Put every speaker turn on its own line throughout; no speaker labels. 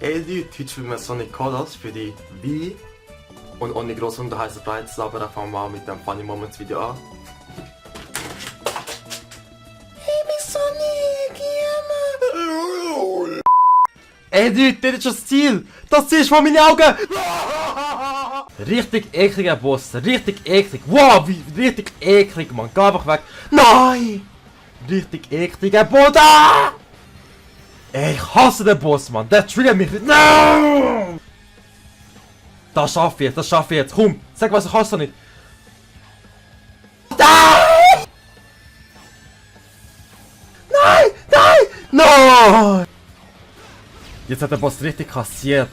Hey Leute, heute spielen wir Sonic Colors für die Wii. Und ohne grosse Unterheiße Breite, aber fangen wir mal mit dem Funny Moments Video an. Hey, mein Sonic, ja. Ey Leute, das ist schon das Ziel! Das Ziel ist vor meinen Augen! Richtig ekliger Boss, richtig eklig. Wow, wie richtig eklig, man. Geh einfach weg. Nein! Richtig ekliger Boss! Ah! Ey, ich hasse den Boss, man. Der triggert mich nicht. No! Das schaffe ich jetzt, Komm, sag was, ich hasse nicht. Nein! Nein! Nein! Nein! Jetzt hat der Boss richtig kassiert.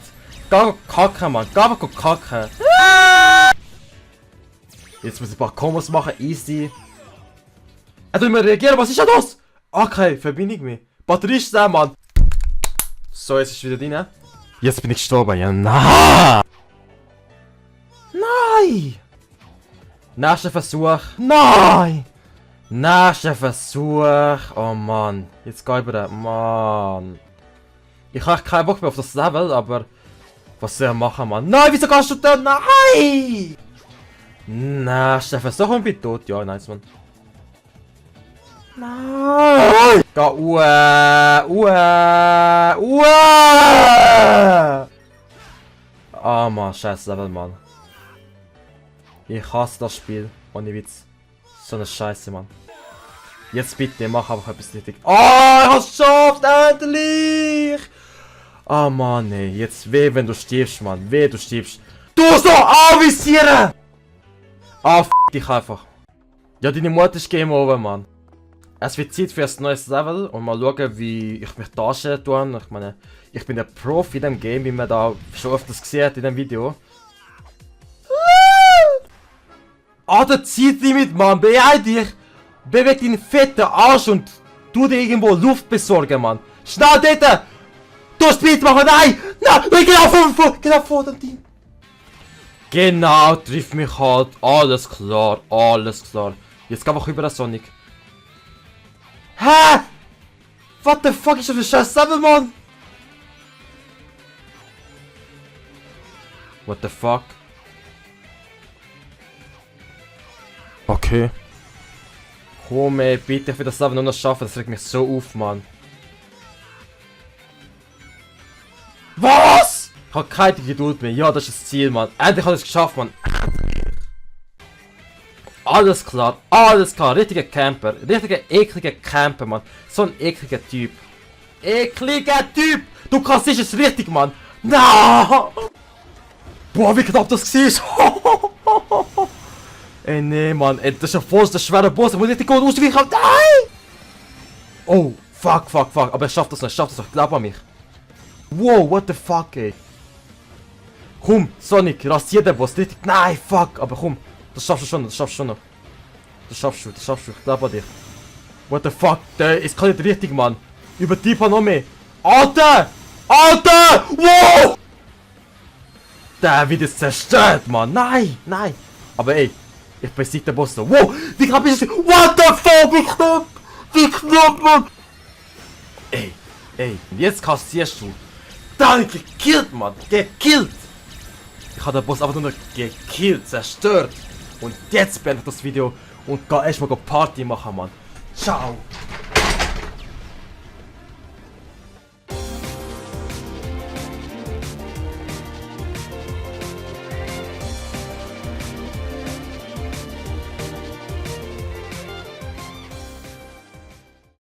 Geh kacken, Mann. Geh einfach kacken. Jetzt muss ich ein paar Kombos machen, easy. Er tut mir reagieren, was ist denn das? Okay, verbinde mich. Batterie ist da, Mann. So, jetzt ist wieder drin. Jetzt bin ich gestorben, ja. Nein! Nein! Nächster Versuch. Nein! Nächster Versuch. Oh Mann. Jetzt geh über den. Mann. Ich habe keinen Bock mehr auf das Level, aber... Was soll ich machen, Mann? Nein, wieso kannst du da? Nein! Nächster Versuch und bin tot. Ja, nice, Mann. Nein! Geh Ah, Mann, scheiß Level, Mann. Ich hasse das Spiel. Ohne Witz. So eine Scheiße, Mann. Jetzt bitte, mach einfach etwas richtig. Oh, ich hab's geschafft! Endlich! Ah, Mann, ey. Jetzt weh, wenn du stirbst, Mann. Weh, du stirbst. Du so anvisieren! Ah, f*** dich einfach. Ja, deine Mutter ist Game Over, Mann. Es wird Zeit für ein neues Level und mal schauen, wie ich mich darstellen tue. Ich meine, ich bin der Profi in dem Game, wie man da schon öfters gesehen hat in dem Video. Ah, der Zeitlimit, Mann, beeil dich! Beweg deinen fetten Arsch und tu dir irgendwo Luft besorgen, Mann. Schnell dort! Du Speed machen, nein! Nein! Genau vor dem Team! Genau, triff mich halt. Alles klar, alles klar. Jetzt geh einfach über den Sonic. Hä? What the fuck ist das für ein scheiß Level, Mann? What the fuck? Okay. Komm ey, bitte, ich will das Level nur noch schaffen, das regt mich so auf, Mann. Was? Ich hab keine Geduld mehr, ja, das ist das Ziel, Mann. Endlich habe ich es geschafft, Mann. Alles klar, richtiger Camper, richtiger ekliger Camper, Mann. So ein ekliger Typ. Ekliger Typ! Du kassierst es richtig, Mann. No! Boah, wie knapp das war. Ey, nee, Mann, ey, das ist ja voll der schwere Boss, der muss richtig gut ausweichen. Nein! Oh, fuck, aber er schafft das noch, glaub an mich. Wow, what the fuck, ey. Komm, Sonic, rasier den Boss, richtig, nein, fuck, aber komm. Das schaffst du schon noch. Das schaffst du, ich glaub an dich. What the fuck, der ist gerade nicht richtig, Mann. Übertrieb noch mehr. Alter! Wow! Der wird jetzt zerstört, Mann, nein. Aber ey, ich besiege den Boss noch. Wow, wie knapp ist es? What the fuck, wie knapp, Mann. Ey, jetzt kassierst du. Danke, gekillt, Mann, gekillt. Ich habe den Boss einfach nur gekillt, zerstört. Und jetzt beende ich das Video und gehe erstmal Party machen, Mann. Ciao.